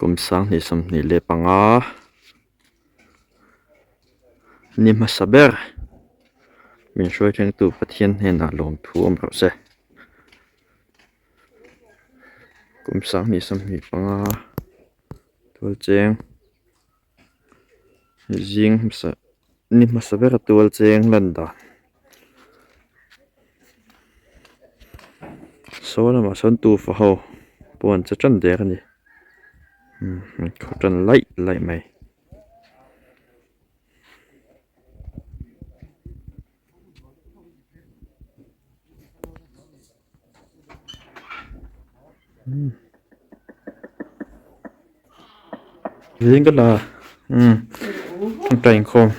Kum 2025 ni hmasa ber min hruai thlengtu Pathian hnenah lawmthu awm rawh se. Kum 2025 tual cheng zing hmasa ni hmasa bera tual cheng lan dan saw lamah sawn tufa ho pawh an che tan der a ni. Umm khaw tan laih laih mai. Zing ka la umm ka inkhawm.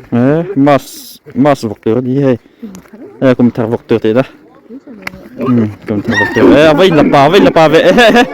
Eh mas mas vawk tur a ni hei eh kum thar vawk tur tih na kum thar vawk tur eh a va in la pa a va in la pa ve eh.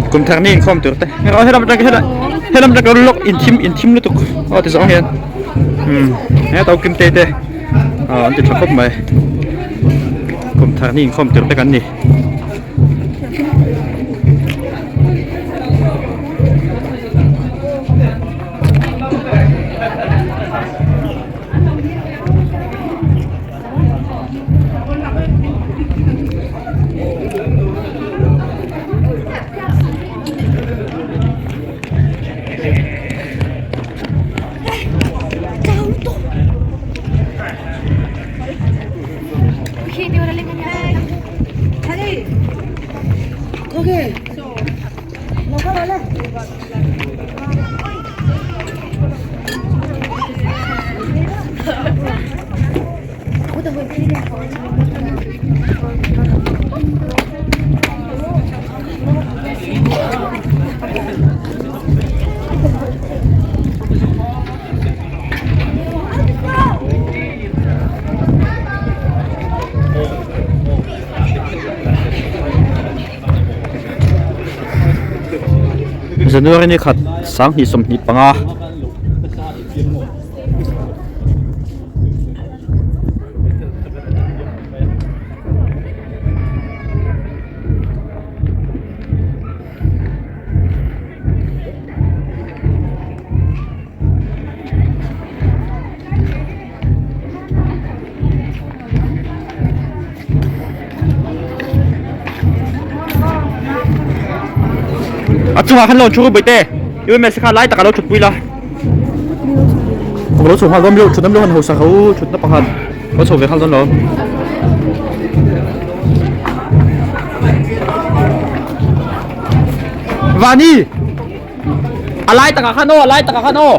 Kum thar ni inkhawm tur te helam atang helam atang lawk inthim inthim lutuk aw ti zawng hian he to kim te te an ti tha khawp mai kum thar ni inkhawm tur te kan ni. January ni khat 2025. A chungah khan lo thu ru bawihte UMS kha lai takah lo thutpui la lo chho nghal dawn lo thut lo han hausa ho thutna pakhat lo chho ve nghal dawn lo. Vani a lai takah khan aw a lai takah khan aw.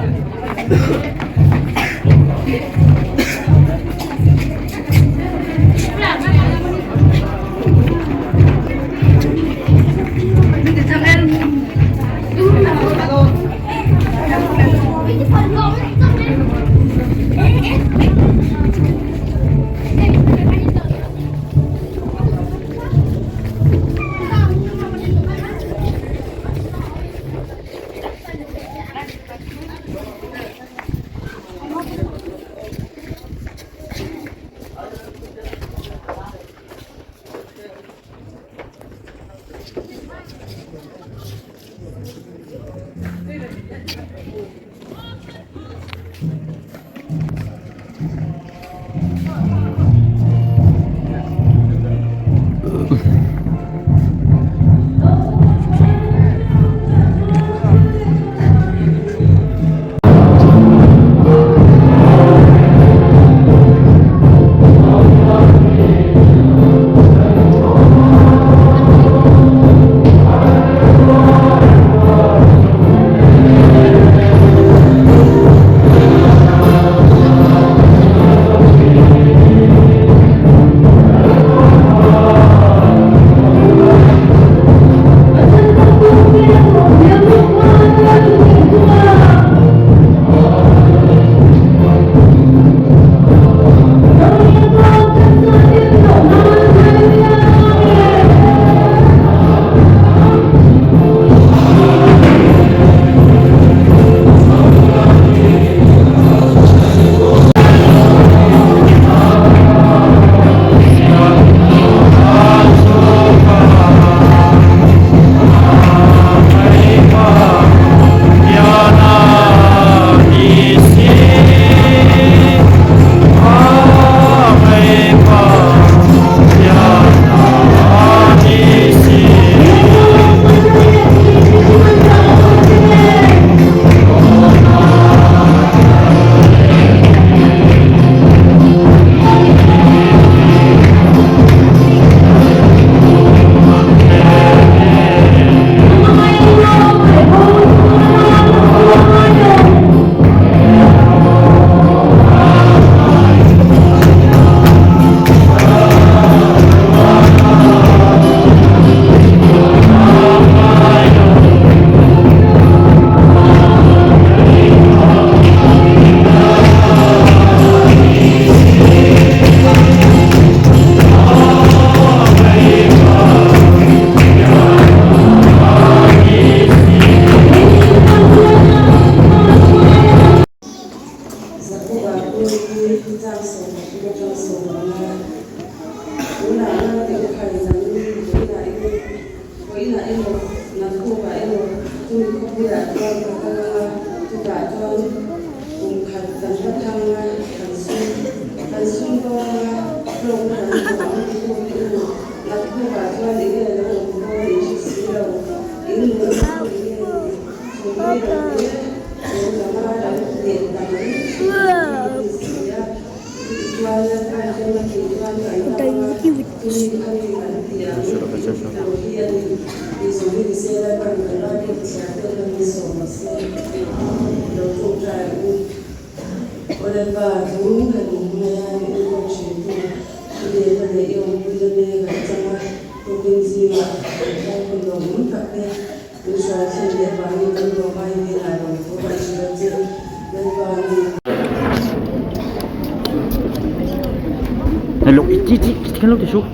Này lục chi chi cái lục thì xuống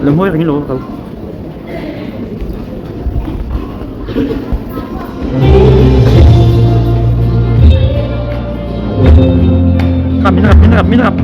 là môi cái lục đâu Kap, minap, minap, minap.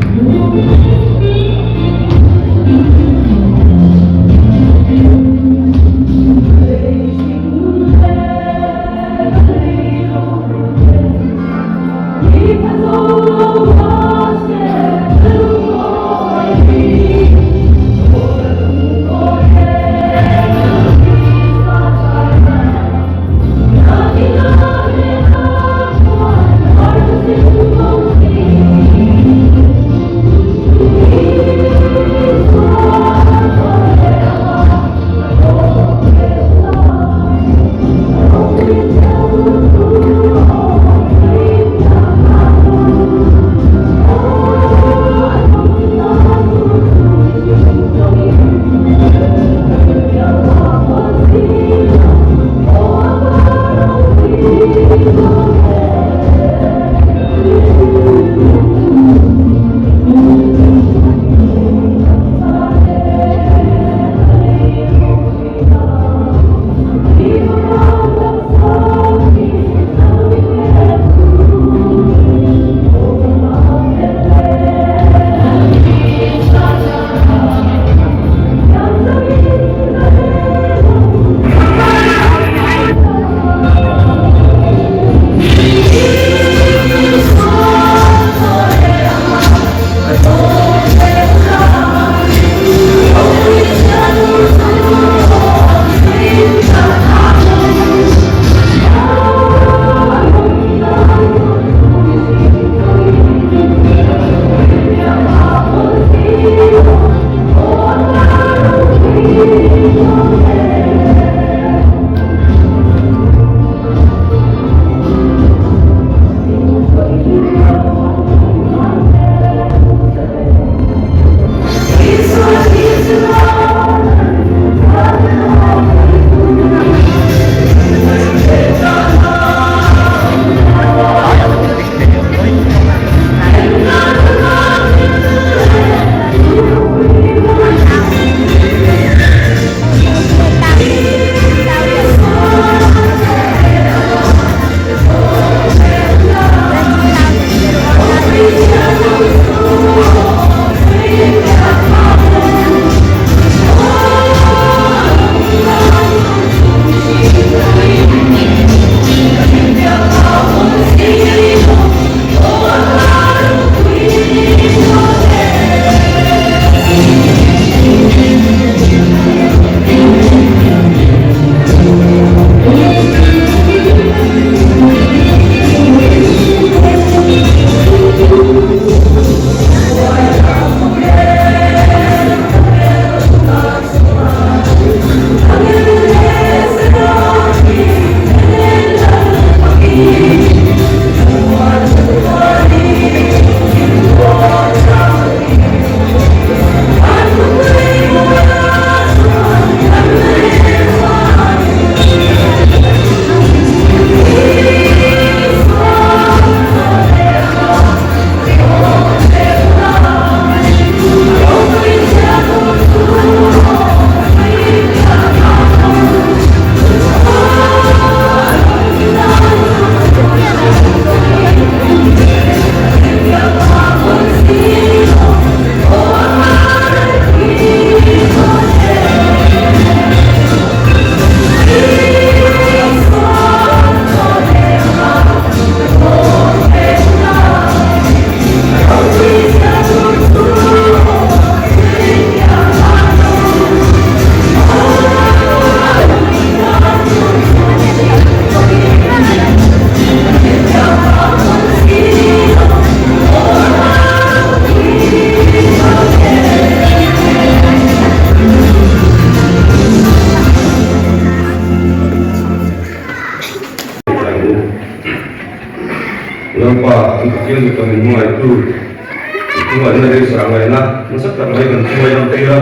Kan Pa, kan Pathian duhta min hmangaihtu, i khawngaihnna leh i zahngaihna nasa tak mai kan chunga i lantir a,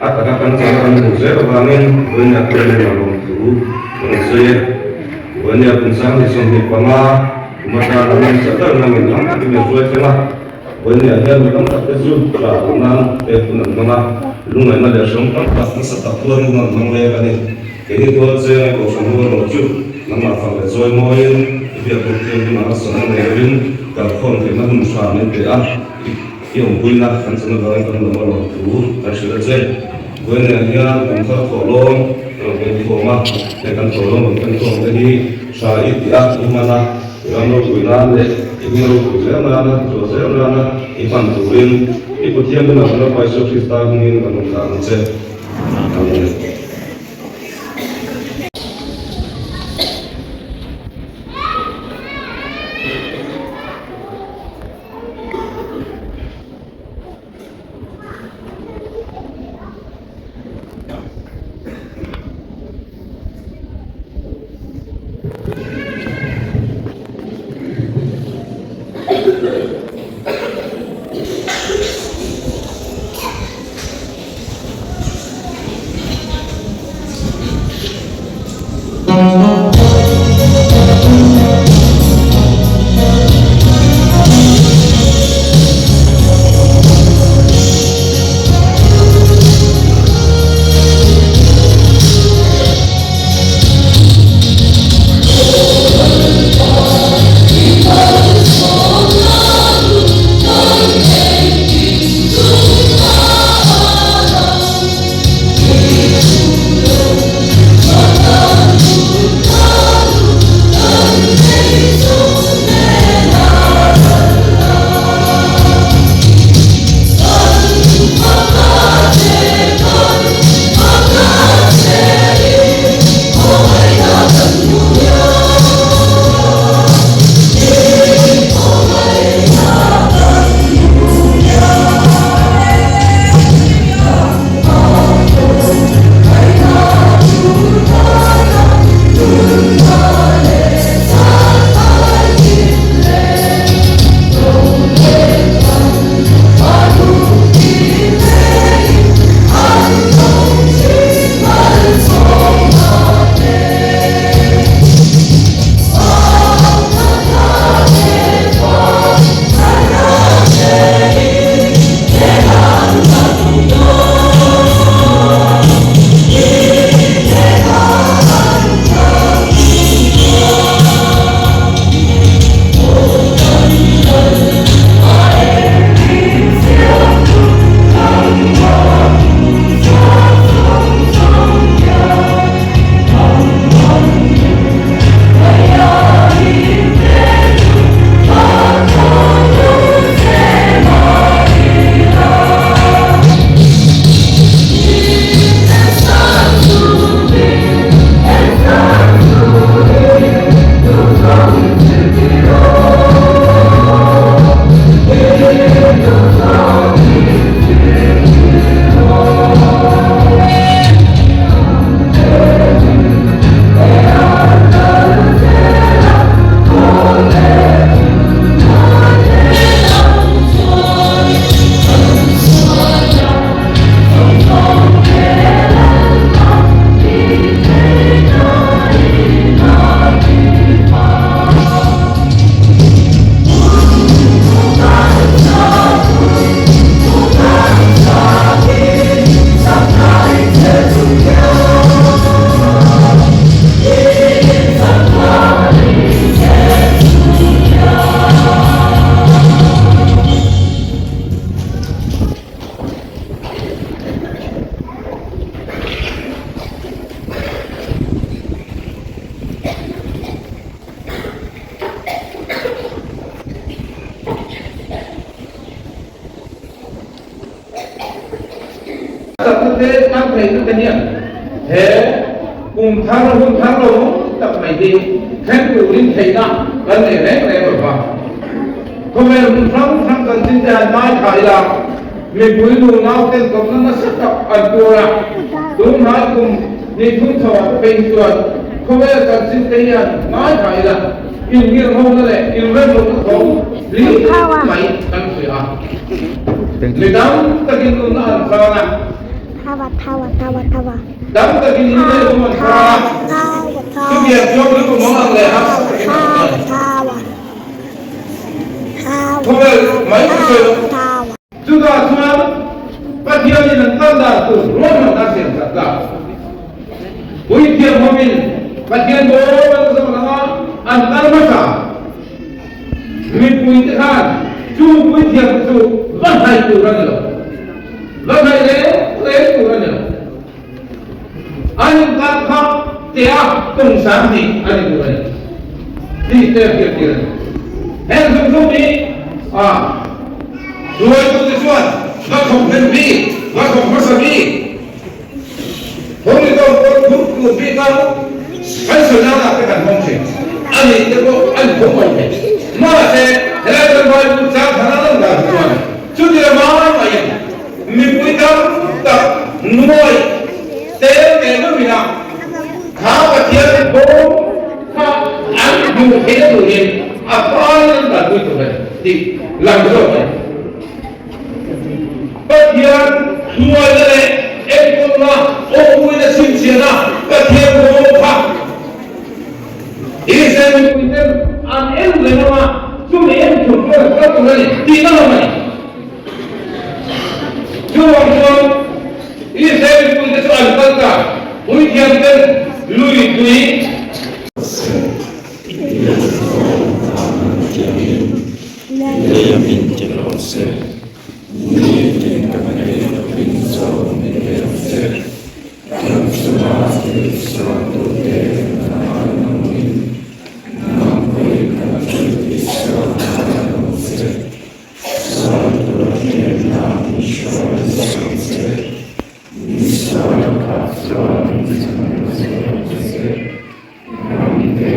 a taka kan chana kan hmuh zel avangin Vawinia khuan nen a lawmthu kan sawi e. Vawinia kum 2025 kum atana nasa berna min tam takin min hruai thleng a. Vawinia hian mi tam tak te chu tah duh nan pek hun an hmang a, lungngaihna leh hrehawm tam tak nasa tak tuarin hun an hmang mek a ni. Keini tual cheng a kohhran ho erawh chu nangmah fak leh chawi mawiin i biakbuk thianghlim ah harsatna nei lovin kalkhawm theihna hun tha min pe a, i awmpuina kan chan avangin kan lawm a lawm thu kan hrilh a che. Vawinia hian kum thar thawhlawm kan rawn penkhawm a, he kan thawhlawm rawn penkhawm te hi tha i ti a, i hman a. I ram ropui nan leh i hming ropui zel nana zuah zel nana i hman turin i Pathian hunah kan Lalpa Isua Krista hmingin kan rawn dah ang che. Amen. Chakna te kan theihna te hian he kum thar hun thar lo tak mai hi thleng turin theihna kan nei reng reng lo va. Khawvel hun hrang hrang chanchin te han ngaithla ila mipui nunau ten tawpna nasa tak an tuar a, tunhnai kum ni thum chho ah te phei hi chuan khawvel chanchin te hian ngaithla ila. Innghirhona leh inremlohna thawm hlir mai kan hria a. Mi dang takin nunna an chang a. Dam takin nunna leh awm an chang a. Chutiang chuan rilru mang ang leh harsa takin an awm a ni. Khawvel mai chu sawi lo. Chutah chuan Pathianin an kal dan tur ruahmanna a siam sak ta. Puithiam hovin Pathian bawm an zawh ang a, an kal hmasa. Mipuite khan chu puithiam chu va hnaih tur a ni lo, va hnaih reng reng tur a ni lo. An inkar kha tea tum sang hnih a ni tur a ni tih te a hriattir a ni. Heng zawng zawng hi a hruaitute chuan va thawk hnem bik, va thawk hmasa bik, Holy Dog pawh thur tur bik a kan sawi nan ah te kan hmang thin a nih te pawh a ni tho mai thei. Mahse helai kan Bible chang than a lan dan chuan chutia mai maiin mipui tam tak nuai tel ve meuhin a kha Pathian bawm kha an hmuh theihna turin a pain an kalpui tur a ni tih lang zawk a ni. Pathian hnuaina leh enkawlna awmpuina chhinchhiahna Pathian bawm kha Israel mipuiten an en reng ang a, chumi en tur chuan an kal tur a ni tihna lam a ni. Chuvang chuan Israel mipuite chu an kal ta, puithiamten lui tui. Lei a min ti rawh se, ni tin kan ei lovin chaw min pe ang che. Kan chunga thil sualtute kan ai nungin, nang pawhin kan thil tihsual ngai ang che. Sual tura hnenah min hruai suh che, mi sual lakah chuan min chhan che ang che. Ramte,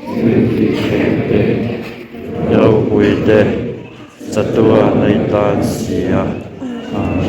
thiltihtheih te, Ropui te, chatuan a intan si a. Amen.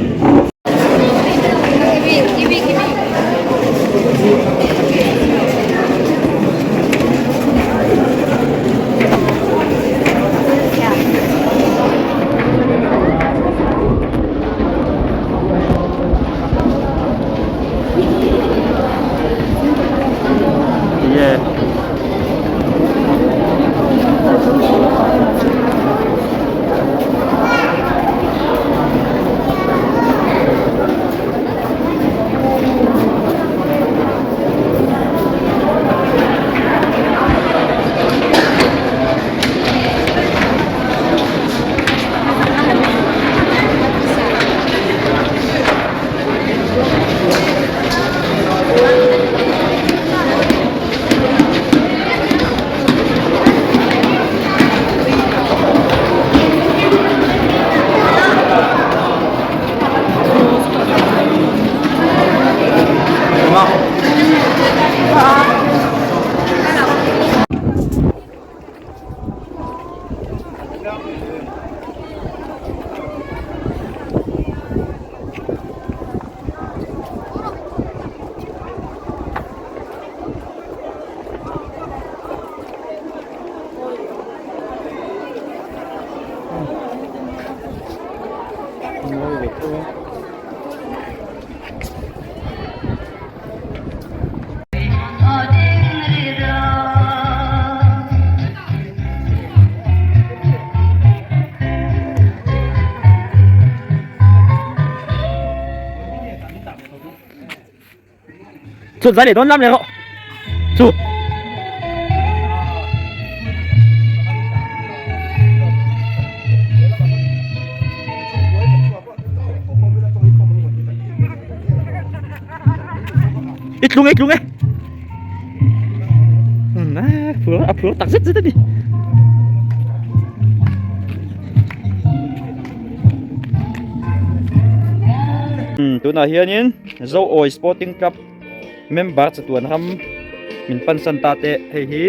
Chu zai leh dawn lam leh rawh chu. I tlung e i tlung e. A phur a phur tak zet zet a ni. Tunah hianin Zoawi Sporting Club member chatuan ram min pansan ta te hei hi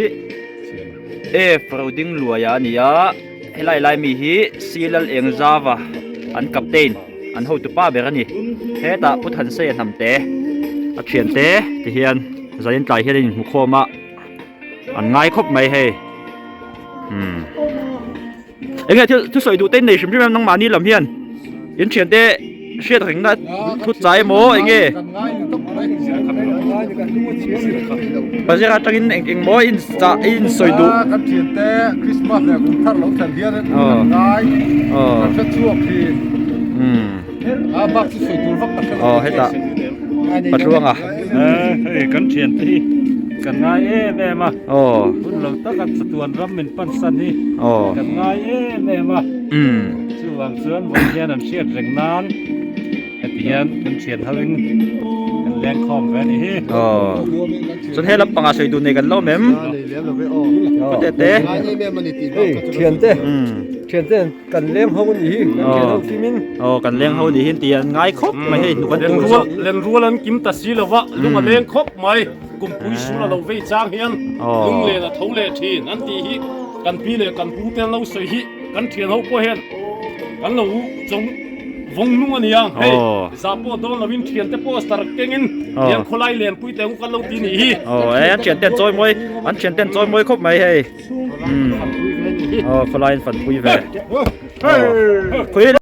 F Roding Luaia a ni a helai lai mi hi Silal Engzava an captain an hotu pa ber a ni hetah Pu Thanseia hnamte a thiante ti hian zanin tlai hian an inhmu khawm a an ngai khawp mai hei. Umm. Enge thil thusawi duh te in nei hrim hrim em nangmahni lam hian in thiante hriat rengna thu chai emaw enge Bazar atangin eng eng maw in chah in sawi duh. Kan thiante Christmas leh kum thar lo thlen hian kan ngai kan hre chhuak thin. A bak chu sawi tur vak ka hre lo. Aw hetah Patluanga. Hei kan thiante hi kan ngai em em a. Aw. Hun lo taka chatuan ram min pan san hi Aw. kan ngai em em a. Umm. Chuvang chuan vawiin hian an hriat reng nan heti hian kan thian ho in kan leng khawm ve a ni hi. Aw. Chuan he lampangah sawi duh nei kan lo awm em? Aw. Tete. Hei thiante. Thiante Kan leng ho ni hi, kan thian ho kim in. Aw, kan leng ho ni hi tih an ngai khawp mai hei hnuk an tur zawk. Len rual an kim ta si lova, lung a leng khawp mai. Kumpui sul a lo vei chang hian lung len a tho leh thin an tih hi kan pi leh kan pu te an lo sawi hi kan thian ho pawh hian kan lo chawng vawng nung a nia. Hei zah pawh dawn lovin thian te poster kengin hian khawlai lenpui teh ang u kan lo ti nih hi. Aw, an thian te an chawi mawi, an thian te an chawi mawi khawp mai hei. Aw khawlaiin fanpui ve. Aw.